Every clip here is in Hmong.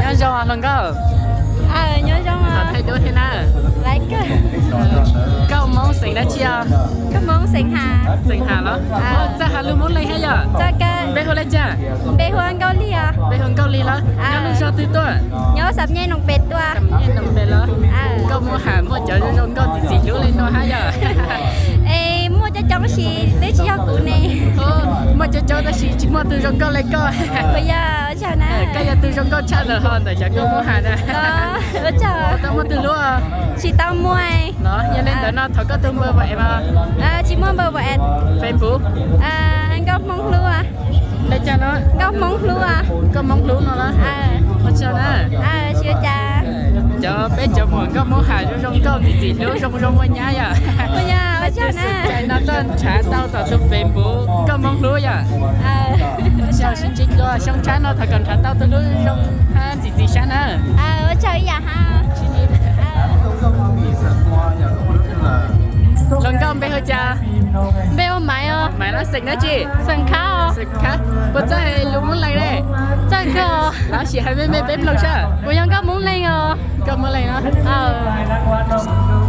Nyob zoo hluas nkauj. Nyob zoo. Thaij duab thiab na. Koj Hmoob xeem dab tsi os? Xeem Has los? Txawj has lus Hmoob Leeg thiab yom? Npe hu li cas? Npe hu Nkauj Lig los? Nyob lub zos twg tuaj? Nyob Xam Nyej Noom Pes tuaj. Xam Nyej Noom Pes los? Nkauj Hmoob Has muaj cov zoo zoo nkauj txim txim hlub li no hab yom? Es muaj coob coob sis twb tsis yog kuv ne. Muaj coob coob tab sis tsis muaj tus zoo nkauj li koj. Puas yog? Koj yog tus zoo nkauj tshaj ntawm ho ntawm cov Nkauj Hmoob Has na. Tau muaj tus hlub? Tsis tau muaj. Yog li ntawd no thov koj tus npawb as mas. Tsis muaj npawb as. Facebook. Nkauj Hmoob Hlub. Li cas no? Nkauj Hmoob Hlub. Nkauj Hmoob Hlub no los? Ua tsaug na. Cov peb cov muam Nkauj Hmoob Has zoo zoo nkauj txim txim hlub zoo zoo ua nyab yom. Tus xom cai no tuaj nrhav tau tom tus Facebook Nkauj Hmoob Hlub yom. Ua tsaug, sib ntsib dua xyoo tshiab no thov kom nrhav tau tus hlub zoo hab txim txim sab na. Ua tsaug ib yam hab. Hluas nkauj npe hu cas? Npe hu Maiv os. Maiv los xeem dab tsi? Xeem Khab os. Xeem Khab. Puas txawj hais lus Hmoob Leeg ne? Txawj kawg os. Los sim hais me me peb mloog seb. Kuv yog Nkauj Hmoob Leeg os. Nkauj Hmoob Leeg los?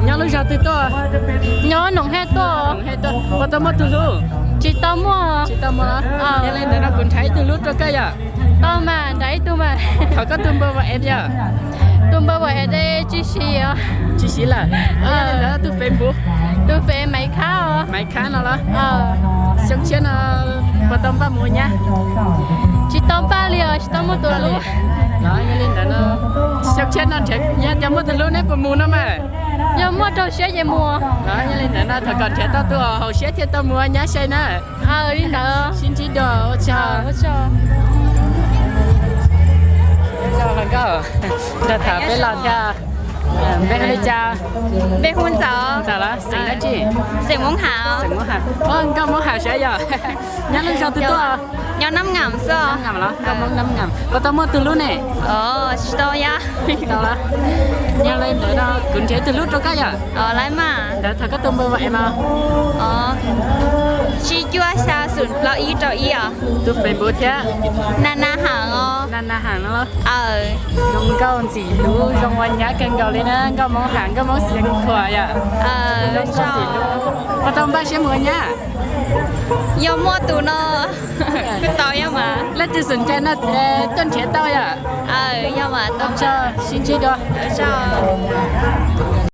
Nyob lub zos twg tuaj? Nyob Noom Hej tuaj. Noom Hej tuaj. Puas tau muaj tus hlub? Tsis tau muaj. Tsis tau muaj los? Yog li ntawd no kuv nrhav ib tug hlub rau koj yom. Tau mas, nrhav ib tug mas. Thov koj tus npawb as yom. Tus npawb as tsis siv os. Tsis siv lawm. Yog li ntawd tus Facebook? Tus Face Maiv Khab os. Maiv Khab no los? Xyoo tshiab no puas tau npaj mus ua nyab? Tsis tau npaj li os, tsis tau muaj tus hlub. Los yog li ntawd no xyoo tshiab no nrhiav, yog tias muaj tus hlub neb puas mus no mas? Yog muaj rau siab ces mus. Los yog li ntawd no thov kom nrhiav tau tus uas haum siab thiaj tau mus ua nyab sai na. Li ntawd. Sib ntsib dua, ua tsaug. Nrog tham peb los thiab. Npe hu li cas? Npe hu Ntxawm. Ntxawm los? Xeem dab tsi? Xeem Hmoob Ham. Xeem Hmoob Ham. Nkauj Hmoob Ham sav yog. Nyob lub zos twg tuaj? Nyob Nab Ngam xwb. Nab Ngam los? Nkauj Hmoob Nab Ngam. Puas tau muaj tus hlub ne? Tsis tau yog. Tsis tau los? Yog li ntawd no kuv nrhiav tus hlub rau koj yom. Lawv mas. Ntawd thov koj tus npawb as mas. Tsib cuaj xya xoom plaub ib rau ib os. Tus Facebook thiab? Na Na Ham os. Na Na Ham no los? Zoo nkauj ntxim hlub zoo ua nyab kawg nkaus li na, Nkauj Hmoob Ham, Nkauj Hmoob Xeev Khuam yom. Zoo nkauj ntxim hlub. Puas tau npaj siab mus ua nyab? Yog muaj tus no kuj tau yog mas. Leej twg xom cai no tuaj nrhiav tau yom. Ua tsaug, sib ntsib dua.